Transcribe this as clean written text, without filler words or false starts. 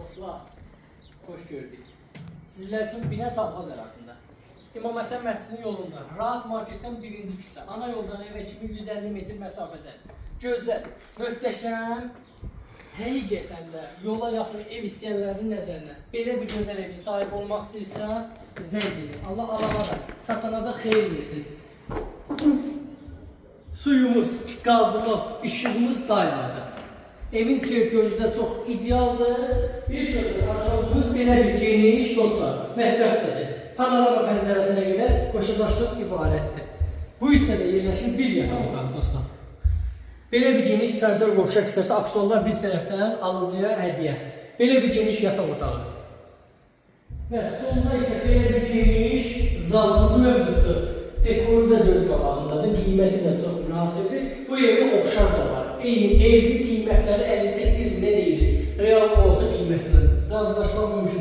Dostlar, xoş gördük. Sizlər üçün Binə Savxoz arasında İmam Həsən məscidinin yolunda, Rahat Marketdən birinci küçə, ana yoldan evə kimi 150 metr məsafədə. Gözəl, möhtəşəm, həqiqətən də yola yaxın ev istəyənlərin nəzərinə belə bir gözəl evin sahibi olmaq istəyirsə, zəng edin. Allah alana da, satana da xeyir versin. Suyumuz, qazımız, işığımız dayandı. Evin çerközü də çox idealdır. Bir çox tanış olduğumuz belə bir geniş dostlar, mətbəx hissəsi. Panorama pəncərəsinə qədər qoşa daşdan ibarətdir. Bu hissədə yerləşir bir yataq otağı dostlar. Belə bir geniş sanitar qovşaq hissəsi aksesuarlar biz tərəfdən alıcıya hədiyyə. Belə bir geniş yataq otağı. Və sonda isə belə bir geniş zalımız mövcuddur. Dekoru da göz qabağındadır, qiyməti də çox münasibdir. Bu evə oxşar da var. Eyni evli qiymətləri 58 minə deyilir. Real olsa qiymətindən razılaşmaq mümkündür.